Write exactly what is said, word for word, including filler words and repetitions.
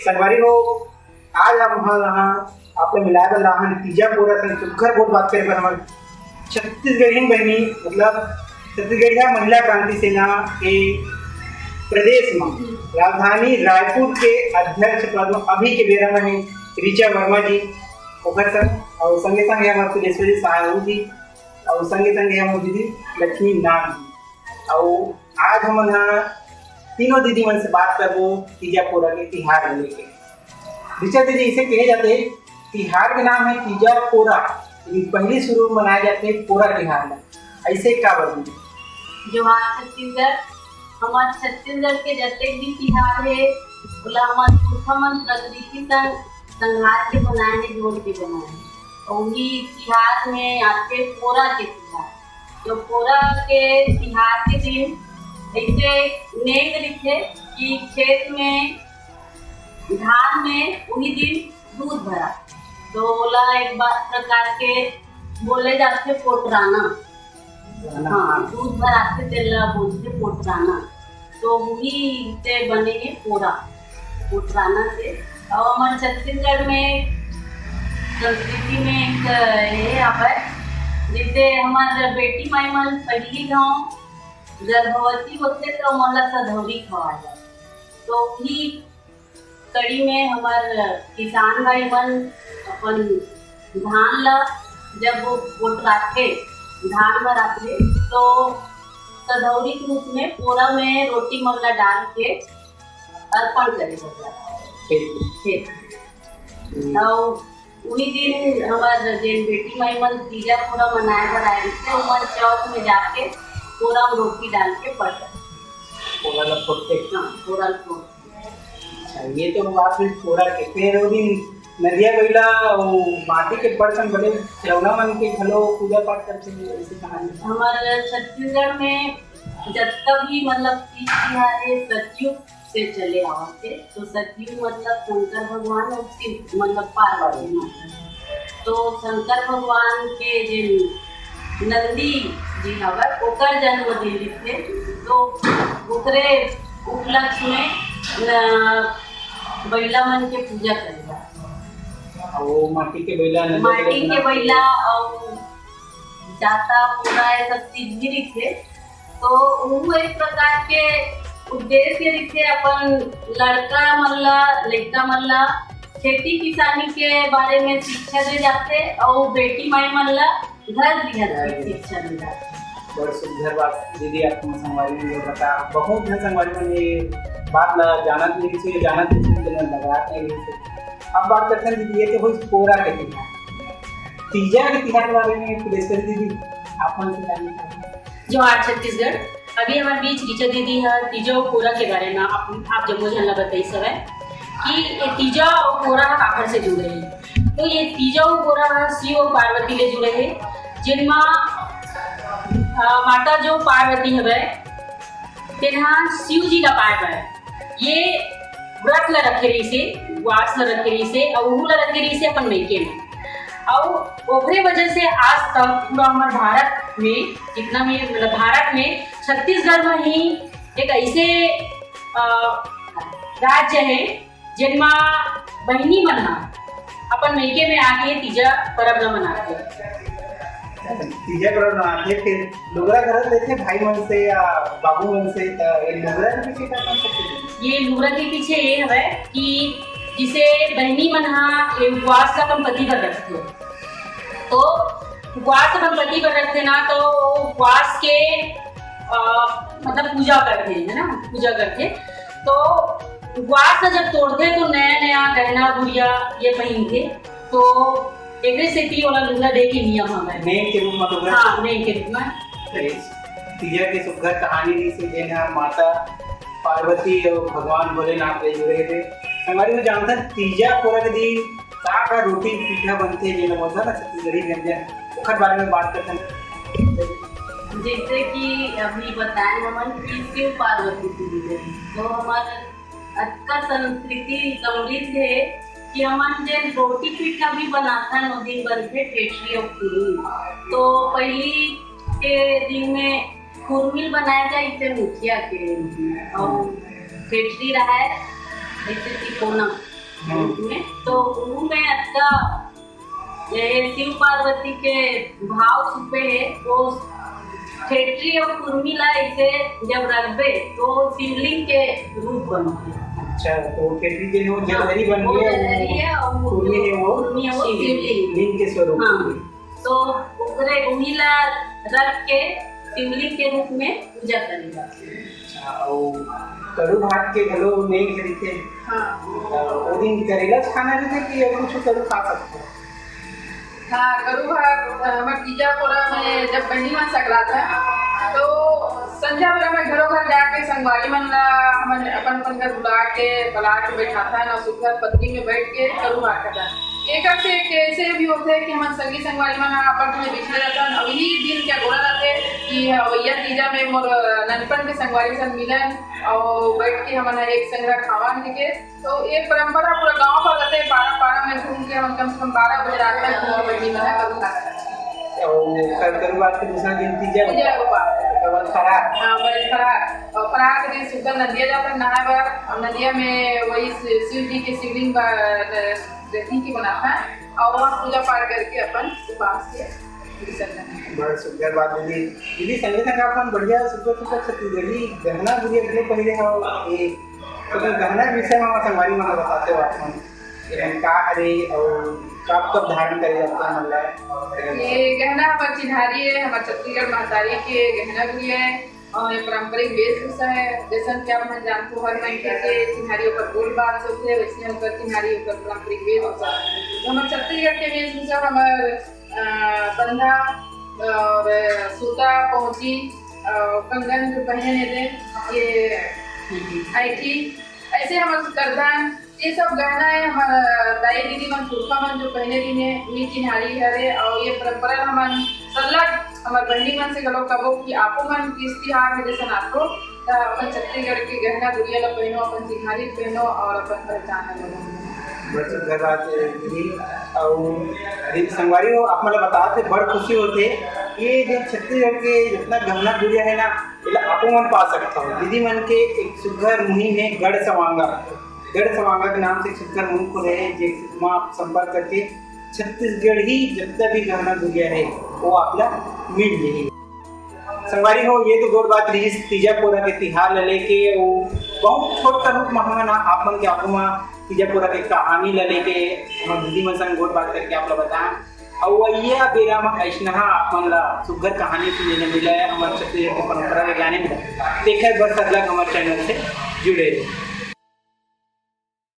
संगवारी हो, आज हम ह यहाँ आप ला मिलाए बर लाहन तीजा पोरा संग सुग्घर गोठ बात करे बर हमर छत्तीसगढ़िन बहिनी, मतलब छत्तीसगढ़िया महिला क्रांति सेना के प्रदेश म राजधानी रायपुर के अध्यक्ष पद म अभी के बेरा म हे ऋचा वर्मा जी, ओकर संग अउ संगे संग हे हमर सुरेश्वरी साहू जी अउ संगे संग हे हमर दीदी लक्ष्मी नाग जी। अउ आज हमन ह तीनों दीदी मन से बात करबो तीजा पोरा के तिहार ल लेके। ऋचा दीदी, इसे कहे जाथे, तिहार के नाम हे तीजा पोरा, लेकिन पहली शुरू मनाए जाथे पोरा तिहार ल, ऐसे काबर दीदी? जोहार छत्तीसगढ़। हमार छत्तीसगढ़ के जतेक भी तिहार हे, ओला हमर पुरखा मन प्रकृति संग संघार के बनाए हे, जोड़ के बनाए हे। अउ उही तिहार में आथे पोरा के तिहार। तो पोरा के तिहार के दिन ऐसे नेंग रहिथे कि खेत में धान में उही दिन दूध भरा, तो ओला एक बार प्रकार के बोले जाथे पोटराना। हाँ, दूध भराथे तेला बोलथे पोटराना। तो उही से बने हे पोरा, पोटराना से। अउ हमर छत्तीसगढ़ में संस्कृति में एक ये हवय, जैसे हमर बेटी माई मन पहिली घाव गर्भवती होथे तो ओमन ला सधौरी खवाए जाथे। तो उही कड़ी में हमर किसान भाई मन अपन धान ला जब वो पोटराथे, धान भराथे, तो सधौरी के रूप में पोरा में रोटी मन ला डाल के अर्पण करे बर जाथे खेत में। खेत में। अउ उही दिन हमर जेन बेटी माई मन तीजा पोरा मनाए बर आए रहिथे, ओमन चौक में जाके पोरा में रोटी डाल के पट पोरा ला फोड़थे। हाँ, पोरा ला फोड़थे। अच्छा, ये तो बात हुई पोरा के। फिर वो दिन नदिया बइला, वो माटी के बर्तन बड़े खिलौना मन के घलो पूजा पाठ करथे, ऐसी कहानी। हमर छत्तीसगढ़ में जतका भी मतलब तीज तिहार हे, सतयुग से चले आवत हे। तो सतयुग मतलब शंकर भगवान अउ शिव मतलब पार्वती माता। तो शंकर भगवान के जे नंदी जी हवय, ओकर जन्मदिन रिथे, तो ओकरे उपलक्ष्य में न, बइला मन के पूजा करे जाथे। अउ वो माटी के बइला, नंदी माटी के बइला अउ जाता पूरा ये सब चीज भी रिथे। तो वो एक प्रकार के उद्देश्य रिथे, अपन लड़का मन ला, लइका मन ला खेती किसानी के बारे में शिक्षा दे जाथे, अउ बेटी माई मन ला घर गृहस्थी शिक्षा दे जाथे। बड़ सुंदर बात दीदी, आप संगवारी मन बता, बहुत झन संगवारी मन ये बात ला जानत नहीं थे, जानत नहीं थे, लेकिन लगा नहीं थे। अब बात करते हैं दीदी, ये तो हुई पोरा के तिहार, तीजा के तिहार के बारे में पुलेश्वरी दीदी, आप मन से जानना चाहते हैं। जोहार छत्तीसगढ़। अभी हमर बीच ऋचा दीदी ह तीजा अउ पोरा के बारे म आप, आप जम्मो झन ल बताइस हवय कि ये तीजा अउ पोरा ह काखर से जुड़े हे। तो ये तीजा अउ पोरा ह शिव अउ पार्वती ले जुड़े हे, जेन म, अ, माता जो पार्वती हवय, तेन ह शिव जी ल पाए बर ये व्रत ल रखे रहिस हे, उपवास ल रखे रहिस हे, अउ उहू ल रखे रहिस हे अपन मइके म। अउ ओकरे वजह से आज तक पूरा हमर भारत में, जितना भी मतलब भारत में, छत्तीसगढ़ में ही एक ऐसे, अ, राज्य हे, जेन म बहिनी मन ह अपन मइके में आके तीजा परब ल मनाथे। तीजा परब मनाथे, फिर लुगरा घलो लेथे भाई मन से या बाबू मन से, त ये लुगरा के पीछे का concept हे? ये लुगरा के पीछे ये हवय कि जिसे बहिनी मन ह ये उपवास ल अपन पति बर रखथे, तो उपवास अपन पति बर रखथे ना, तो वो उपवास के, अ, मतलब पूजा करथे, है ना, पूजा करथे। तो उपवास ला जब तोड़थे तो नया नया गहना गुड़िया ये पहिनथे, तो एकरे सेती ओला लुगरा दे के नियम हवय। नेंग के रूप म लुगरा। हाँ, नेंग के रूप म। तीजा के सुग्घर कहानी रहिस हे, जेन ह माता पार्वती अउ भगवान भोलेनाथ ले जुड़े हे। संगवारी हो, जानथन तीजा पोरा के दिन का का रोटी पीठा बनथे, जेला बोलथन ना छत्तीसगढ़ी व्यंजन, ओखर बारे में बात करथन। जैसे कि अभी बताए हमन कि शिव पार्वती के लिए, तो हमर अतका संस्कृति समृद्ध हे कि हमन जेन रोटी पीठा भी बनाथन, ओ दिन बनथे ठेठरी अउ खुरमी। तो पहिली के दिन में खुरमी बनाए जाए, इसे मुखिया के रूप में, अउ ठेठरी रहाए ऐसे तिकोना। हम्म। में, तो उहू में अतका ये शिव पार्वती के भाव छुपे हे। वो ठेठरी अउ कुर्मी ला ऐसे जब रखबे तो शिवलिंग के रूप बनथे। अच्छा, तो ठेठरी जो है वो हाँ, जलहरी बन वो गई है, जलहरी वो है और वो कुर्मी जो है वो कुर्मी है वो शिवलिंग। शिवलिंग के स्वरूप हाँ। में। तो ओकरे उही ला रख के शिवलिंग के रूप में पूजा करे जाथे। अच्छा, अउ कड़ू भात के घलो नेग रहिथे। हाँ। तो ओ दिन करेला खाना रहिथे कि अउ कुछ कड़ू खा सकथे? हाँ, कड़ू भात, अ, हमर तीजा पोरा में जब बहिनी मन सकलाथे, तो संझा बेरा में घरो घर जाके संगवारी मन ला हमन अपन अपन घर बुला के, बला के बैठाथन अउ सुग्घर पतरी में बैठ के कड़ू भात खाथन। एकर से कैसे भी होथे कि हमन संगी संगवारी मन ह अपन में बिछड़ जाथन, अउ इही दिन के अगोरा रहथे कि अवइया तीजा में मोर ननपन के संगवारी सन मिलन अउ बैठ के हमन ह एक संग खावन के। तो ये परंपरा पूरा गांव भर रहथे, पारा पारा में घूम के हमन कम से कम बारह बजे रात तक घूम के बहिनी मन ह कड़ू भात खाथन। अउ कल कड़ू भात के दूसरा दिन तीजा तीजा होथे। ओकर बाद फरार। हाँ, बड़े फरार। अउ फरार के दिन सुबह नदिया जाथन नहाए बर, अउ नदिया में वही शि-, शिव जी के शिवलिंग ब-, दही के बनाथन, अउ वहाँ पूजा पाठ करके अपन उपास के विसर्जन। बड़ सुंदर बात दीदी। दीदी, संगे संग आप मन बढ़िया सुंदर सुंदर छत्तीसगढ़ी गहना गुरिया घलो पहिरे हव। ए, तो गहना के विषय में हमर संगवारी मन ल बताते हो आप मन। ये का हरे अउ कब कब धारण करे जाथे हमन ला? ये गहना हमर चिन्हारी है, हमर छत्तीसगढ़ महतारी के गहना गुरिया है। अउ ये पारंपरिक वेशभूषा है, जैसन कि आप मन जानथो, हर मनखे के चिन्हारी ओकर बोल बात होथे, वैसने ओकर चिन्हारी ओकर पारंपरिक वेशभूषा। तो हमर छत्तीसगढ़ के वेशभूषा हमर, अ, बंधा और सूता, पहुंची, अ, कंगन जो पहने दे, ये ऐठी, ऐसे हमर करधन, ये सब गहना है हमर दाई दीदी मन, पुरखा मन जो पहने रहिन हे, उही चिन्हारी हरे। और ये परंपरा हमन सरलग हमर बहिनी मन से घलो कबो कि आपो मन तीज तिहार में जैसन आथो, त अपन छत्तीसगढ़ के गहना गुरिया ला पहनो, अपन चिन्हारी पहनो और अपन पहचान ला बनो। बड़ सुंदर बात है दीदी। अउ दीदी संगवारी हो, आप मन ला बतात हे बड़ खुशी होथे। ये जो छत्तीसगढ़ के जितना गहना गुरिया है ना, एला आपो मन पा सकत हो। दीदी मन के एक सुग्घर मुहिम है गढ़ सवांगा। गढ़ सवांगा के नाम से एक सुग्घर मुहिम खोले है, जेमा आप संपर्क करके छत्तीसगढ़ी जतना भी गहना गुरिया है, वो आप ला मिल जाही। संगवारी हो, ये तो गोठ बात रहिस तीजा पोरा के तिहार ला लेके। वो बहुत छोट सा रूप में हमन आप मन के आगू में तीजा पोरा के कहानी ला लेके हमर दीदी मन संग गोठ बात करके आप ला बताएन। अउ अइया बेरा में अइसनहा आप मन ला सुग्घर कहानी सुने ले मिले, हमर छत्तीसगढ़ के परंपरा ला जाने मिले, तेखर बर सरलग हमर चैनल से जुड़े रहे।